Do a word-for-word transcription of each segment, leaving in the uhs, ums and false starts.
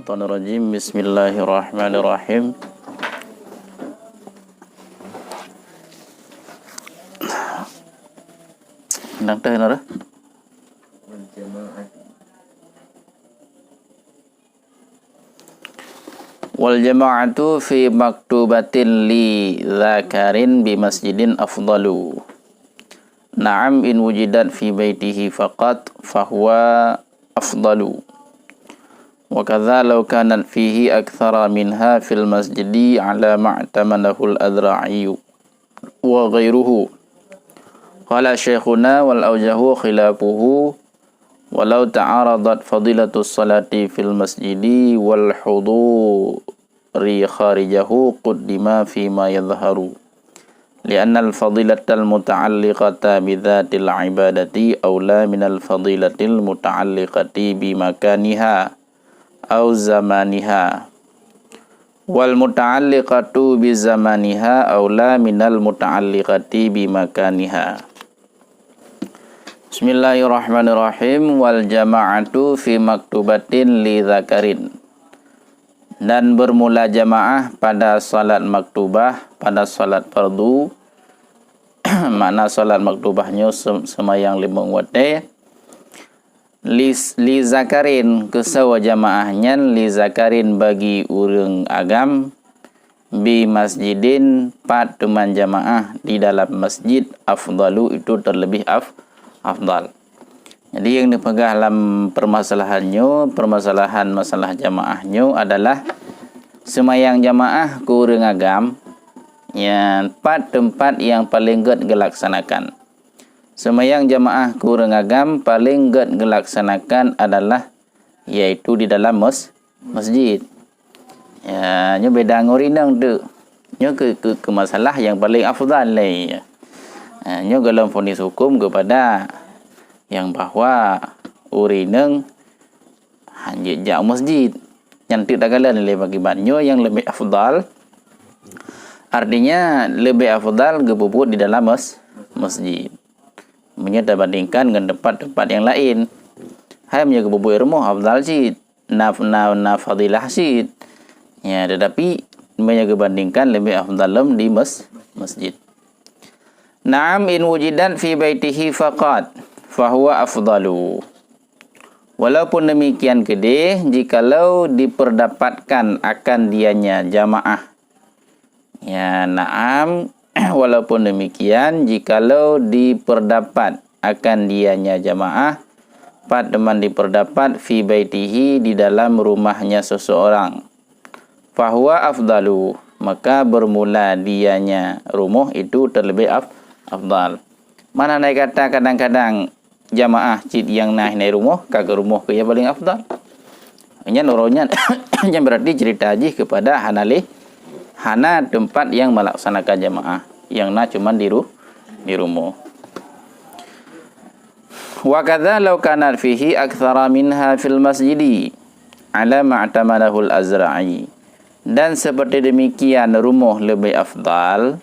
Bismillahirrahmanirrahim. Nang teh nara. Wal jama'atu fi maktubatin li dzakarin bi masjidin afdalu. Na'am, in wujidat fi baitihi faqat fahuwa afdalu. Wa kadza law kanat fihi aktsara minha fil masjidi ala ma'tamadahul Azra'i wa ghairuhu. Qala syaikhuna wal aujahu khilafuhu, walau ta'aradat fadilatus salati fil masjidi wal huduri kharijahu quddima fima yadhharu. Li'annal fadilatal muta'alliqata bidzatil ibadati aula minal fadilatil muta'alliqati bimakaniha au zamaniha. Wal muta'alliqatu bizamaniha aula minal muta'alliqati bimakaniha. Bismillahirrahmanirrahim. Wal jama'atu fi maktubatin li dzakarin. Dan bermula jamaah pada salat maktubah, pada salat fardu. Makna salat maktubah nyoe sem-, seumayang limong watée. Li, li dzakarin, keusoe jamaah nyan, li dzakarin bagi ureuëng agam, bi masjidin, pat teuma jamaah di dalam masjid, afdalu, itu terlebih af-, afdal. Jadi nyang neupeugah lam permasalahan nyoe, permasalahan masalah jamaah nyoe adalah seumayang jamaah keu ureuëng agam, nyan pat teumpat nyang paleng gét geulaksanakan. Seumayang jamaah keu ureuëng agam paleng gét geulaksanakan adalah, yaitu di dalam mes-, masjid. Ya, nyoe beda ngon ureuëng inong tu. Nyoe keu, keu, keu masalah nyang paleng afdal lé. Ya. Ha, nyoe golom fonis hukum keupada nyang bahwa ureuëng inong hana jeuet jak u masjid. Nyan teuk takalon lé bagi ban nyoe nyang leubeh afdal. Artinya leubeh afdal geupeubuet di dalam mas-, masjid. Meunyoe tabandingkan ngon teumpat-teumpat nyang laén. Hai meunyoe geupeubuet rumoh afdal cit. Na, na, na fadilah cit. Ya, tetapi meunyoe geubandingkan leubeh afdal lom di mas-, masjid. Na'am, in wujidat fi baitihi faqat, fahuwa afdalu. Walaupun demikian keudeh, jikalau diperdapatkan akan dianya jamaah. Ya, na'am, walaupun demikian, jikalau diperdapat akan dianya jamaah, pat teuma diperdapat fi baitihi, di dalam rumahnya seseorang. Fahuwa afdalu, maka bermula dianya rumoh itu terlebih af-, afdal. Mana andai kata kadang-kadang jamaah cit nyang na hinoe rumoh, ka keu rumoh keu nyang paleng afdal. Nyan uroe nyan, nyan berarti cerita jih keupada hana lé, hana teumpat nyang melaksanakan jamaah, nyang na cuman di ru-, di rumoh. Wa kadza law kanat fihi aktsara minha fil masjidi ala ma'tamadahul Azra'i. Dan seperti demikian rumoh lebih afdal,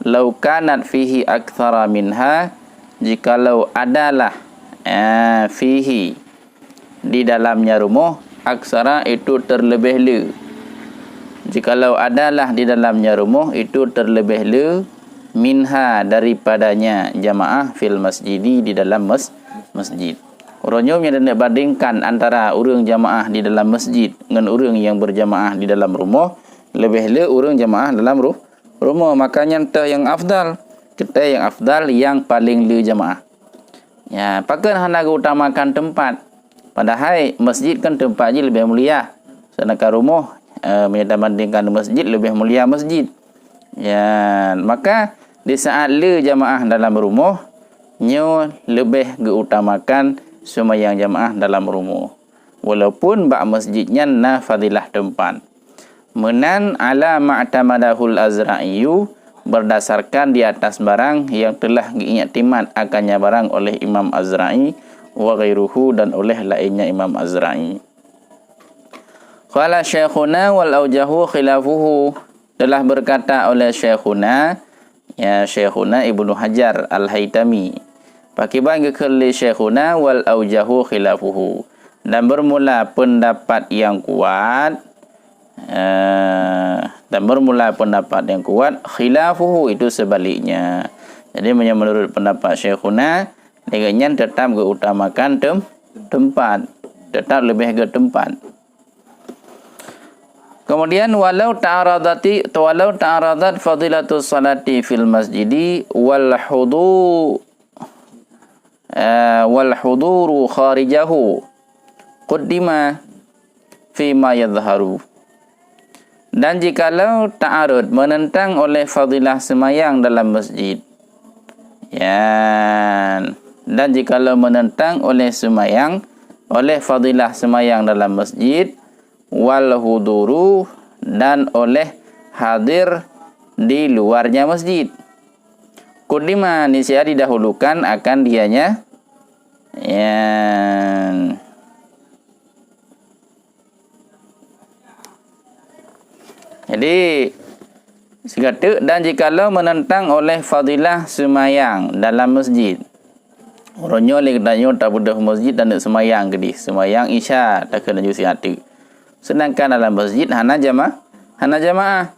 lau kanat fihi aktsara minha, jikalau adalah, eh, fihi, di dalamnya rumoh, aksara itu terlebih le. Jikalau adalah di dalamnya rumoh itu terlebih le, minha, daripadanya jamaah fil masjidi, di dalam mes-, masjid. Uroe nyoe meunyoe bandingkan antara ureuëng jamaah di dalam masjid ngon ureuëng nyang berjamaah di dalam rumoh, leubeh le ureuëng jamaah dalam ru-, rumoh. Maka nyan teuh nyang afdal. Teuh nyang afdal nyang paleng le jamaah. Ya, pakon hana geuutamakan teumpat? Padahai masjid kan teumpat jih leubeh mulia. Sedangkan rumoh, eh, meunyoe tabandingkan masjid, leubeh mulia masjid. Ya, maka di saat le jamaah dalam rumoh, nyoe leubeh geuutamakan seumayang jamaah dalam rumoh. Walaupun bak masjid nyan na fadilah teumpat. Meunan ala ma'tamadahul Azra'iyu, berdasarkan di atas barang yang telah geuiktikmat akannya barang oleh Imam Azra'i, wa ghairuhu, dan oleh lainnya Imam Azra'i. Qala Syaikhuna wal aujahu khilafuhu, telah berkata oleh Syaikhuna, ya, Syaikhuna Ibnu Hajar Al-Haitami. Pakiban geukheun lé Syaikhuna wal aujahu khilafuhu. Dan bermula pendapat yang kuat, eh, dan bermula pendapat yang kuat, khilafuhu, itu sebaliknya. Jadi, meunyoe menurut pendapat Syekhuna, lagée nyan tetap geuutamakan tem-, tempat, tetap leubeh geutempat. Kemudian, walau ta'aradati, walau ta'aradat fadilatus salati fil masjidi wal hudu-, eh, wal huduru kharijahu quddima fima yadhharu. Dan jikalau ta'arud, menentang oleh fadilah semayang dalam masjid, yan, dan jikalau menentang oleh semayang, oleh fadilah semayang dalam masjid, wal huduru, dan oleh hadir di luarnya masjid. Kudima, niscaya didahulukan akan dianya. Yan. Jadi, sigateuk, dan jikalau menentang oleh fadilah semayang dalam masjid. Uroe nyoe lé geutanyoe tabeudôh masjid dan neuk semayang keudeh, semayang Isya takheun laju sigateuk. Sedangkan dalam masjid hana jama-, hana jamaah.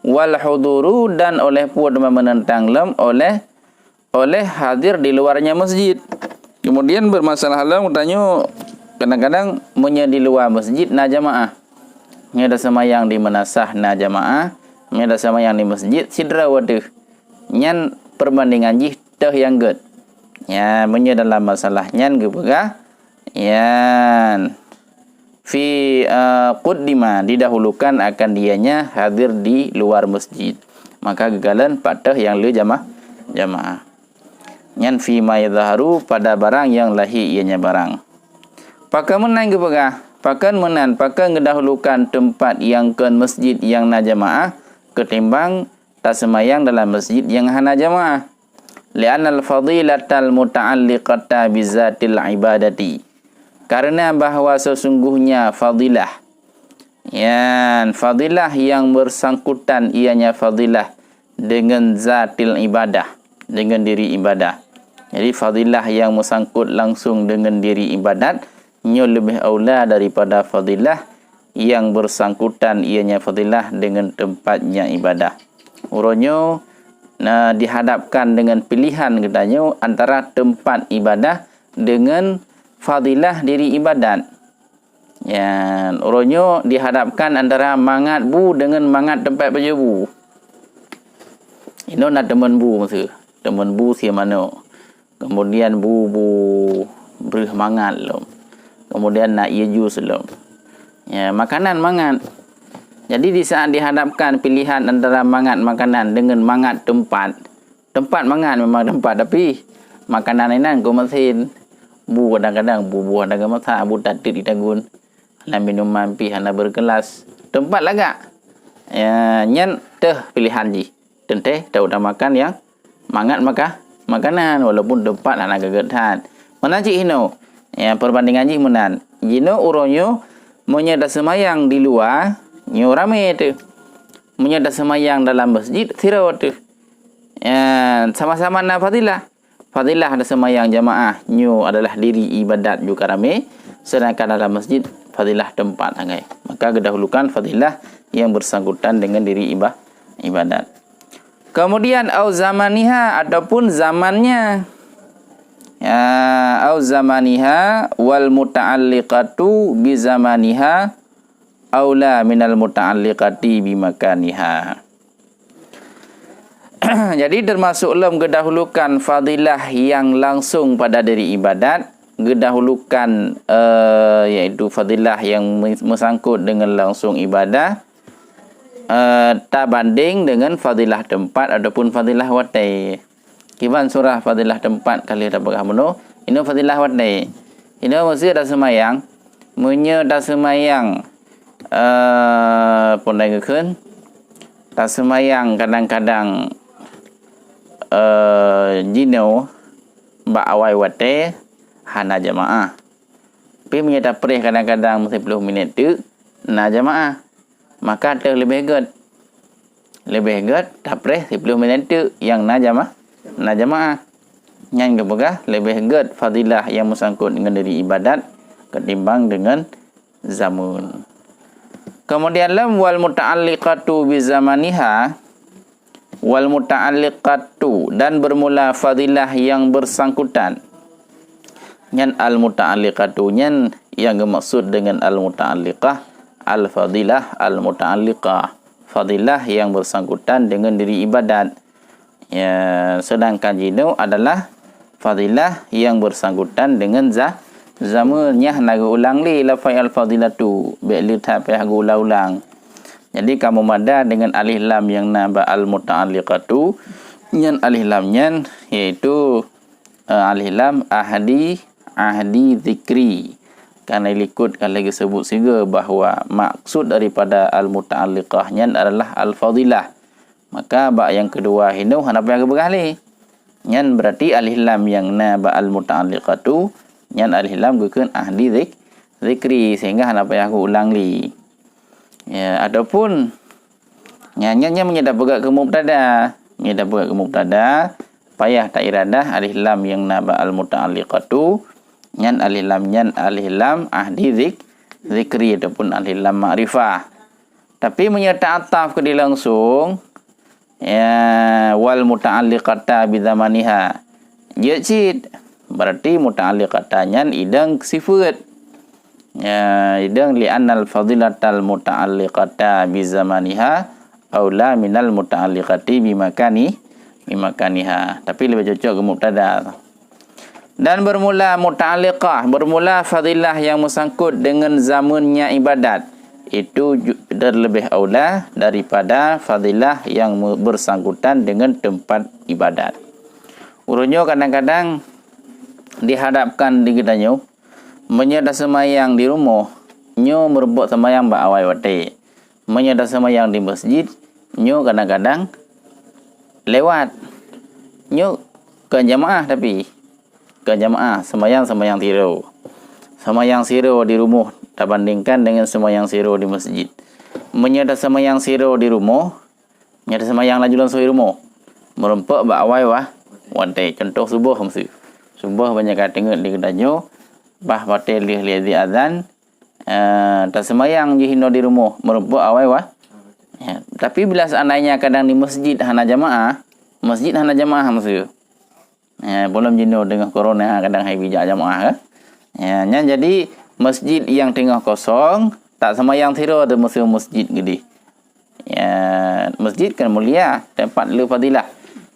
Wal huduru, dan oleh peue teuma menentang lom, oleh, oleh hadir di luarnya masjid. Kemudian bermasalah lom geutanyoe kadang-kadang meunyoe di luwa masjid na jamaah. Meunyoe tasemayang di meunasah na jamaah, meunyoe tasemayang di masjid sidroe ateueh. Nyan perbandingan jih teuh nyang gét. Ya, meunyoe dalam masalah nyan geupeugah, yan, fi, eh, quddima, didahulukan akan dianya hadir di luar masjid. Maka geukalon pat teuh nyang le jama-, jamaah. Nyan fima yadhharu, pada barang nyang lahé ianya barang. Pakon meunan geupeugah, pakon meunan, pakon geudahulukan teumpat nyang kon masjid nyang na jamaah keutimbang tasemayang dalam masjid nyang hana jamaah. Li'annal fadilatal muta'alliqata bizatil ibadati. Karena bahwa sesungguhnya fadilah, yan, fadilah yang bersangkutan ianya fadilah dengan zatil ibadah, dengan diri ibadah. Jadi, fadilah yang bersangkut langsung dengan diri ibadat, nyoe leubeh aula daripada fadilah yang bersangkutan, ianya fadilah dengan tempatnya ibadah. Uroe nyoe, na, dihadapkan dengan pilihan geutanyoe antara tempat ibadah dengan fadilah diri ibadat. Yan, uroe nyoe dihadapkan antara mangat bu dengan mangat tempat pajoh bu. Inoe na teumon bu meusu, teumon bu sie manok. Kemudian bu, bu breuh mangat lom. Kemudian na ie jus lom. Ya, makanan mangat. Jadi, di saat dihadapkan pilihan antara mangat makanan dengan mangat tempat, tempat mangat memang tempat, tapi makanan inan keu meusén. Bu kadang-kadang bu buah dagang masa, bu tateut di tagun. Hana minuman pih, hana berkelas. Tempat lagak. Ya, nyan teuh pilihan jih. Teuntée tautamakan nyang mangat maka-, makanan, walaupun teumpat hana gét that. Meunan cit hinoe, ya, perbandingan jih meunan. Jinoe uroe nyoe, meunyoe tasemayang di luwa, nyoe ramé teuh. Meunyoe tasemayang dalam masjid, sidroe teuh. Ya, sama-sama na fadilah. Fadilah tasemayang jamaah, nyoe adalah diri ibadat juga ramé, sedangkan dalam masjid, fadilah teumpat sagai. Maka geudahulukan fadilah yang bersangkutan dengan diri iba-, ibadat. Kemudian, au zamaniha, ataupun zamannya. Ya, au zamaniha wal muta'alliqatu bi zamaniha aula minal muta'alliqati bi makaniha. Jadi, termasuk lom geudahulukan fadilah yang langsung pada diri ibadat, geudahulukan, eh, yaitu fadilah yang me-, meusangkut dengan langsung ibadah, eh, tabanding dengan fadilah teumpat ataupun fadilah watée. Kiban surah fadilah teumpat ka lheueh tapeugah bunoe, inoe fadilah watée. Inoe meusé tasemayang, meunyoe tasemayang, eh, pondai geukheun, tasemayang kadang-kadang, eh, jinoe bak awai watée hana jamaah. Tapi meunyoe tapreh kadang-kadang siploh minét teuk na jamaah, maka teuh leubeh gét. Leubeh gét tapreh siploh minét teuk nyang na jama-, na jamaah. Nyan geupeugah leubeh gét fadilah nyang meusangkot ngon diri ibadat ketimbang dengan zamun. Kemudian lam wal muta'alliqatu bi zamaniha, wal muta'alliqatu, dan bermula fadilah yang bersangkutan. Nyan al muta'alliqatu nyan yang dimaksud dengan al muta'alliqah, al fadilah al muta'alliqah. Fadilah yang bersangkutan dengan diri ibadat. Ya, sedangkan jinoe adalah fadilah yang bersangkutan dengan za-, zamun. Nyan hana geuulang lé lafai al-fadilatu, bék lé that payah geuulang-ulang. Jadi kamoe mada dengan alif lam yang na bak al-muta'alliqatu, nyan alif lam nyan yaitu, eh, alif lam ahdi, ahdi zikri. Karena likot ka lheueh geusebut sigoe bahwa maksud daripada al-muta'alliqah nyan adalah al-fadilah. Maka bak nyang keudua hinoe hana payah geupeugah lé. Nyan berarti alif lam nyang na bak al-muta'alliqatu, nyan alif lam geukheun ahdi zik-, zikri, sehingga hana payah geuulang lé. Ya, ataupun, nyan, nyan, nyan meunyoe tapeugah keu mubtada. Meunyoe tapeugah keu mubtada, payah tairadah alif lam nyang na bak al-muta'alliqatu, nyan alif lam, nyan alif lam ahdi zik-, zikri ataupun alif lam ma'rifah. Tapi meunyoe ta'ataf keu di langsung, ya, wal muta'alliqata bi zamaniha, jeuet cit. Berarti muta'alliqata nyan idong sifeut. Ya, idong li annal fadilatal muta'alliqata bi zamaniha aula minal muta'alliqati bi makani, bi makaniha. Tapi leubeh cocok keu mubtada. Dan bermula muta'alliqah, bermula fadilah yang bersangkut dengan zamunnya ibadat, itu ju-, terlebih aula daripada fadilah yang me-, bersangkutan dengan tempat ibadat. Uroe nyoe kadang-kadang dihadapkan di geutanyoe, meunyoe taseumayang di rumoh, nyoe meurumpok seumayang bak awai watée. Meunyoe taseumayang di masjid, nyoe kadang-kadang lewat. Nyoe kon jamaah tapi, kon jamaah, seumayang, seumayang sidroe. Seumayang sidroe di rumoh tabandingkan dengan seumayang sidroe di masjid. Meunyoe taseumayang sidroe di rumoh, nyoe taseumayang laju langsung di rumoh, meurumpok bak awai wa-, watée. Contoh suboh miseue. Suboh banyak ka teungeut di geutanyoe, bah watée lheueh lheueh di azan, eh, taseumayang jih inoe di rumoh, meurumpok awai wa-, ya. Tapi bila seandainya kadang di masjid hana jamaah, masjid hana jamaah miseue. Ya, belum jinoe teungoh corona, kadang hai bijak jamaah, kan? Ya, nyan jadi masjid yang teungoh kosong, taseumayang sidroe di miseue masjid geudeh. Ya, masjid kan mulia, tempat le fadilah.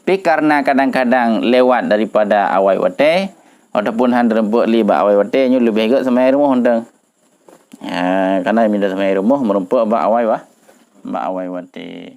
Tapi karena kadang-kadang lewat daripada awai watée, ataupun han reumpok lé bak awai watée, nyoe leubeh gét seumayang rumoh mantong. Ya, karena meunyoe seumayang rumoh meurumpok bak awai wa-, bak awai watée.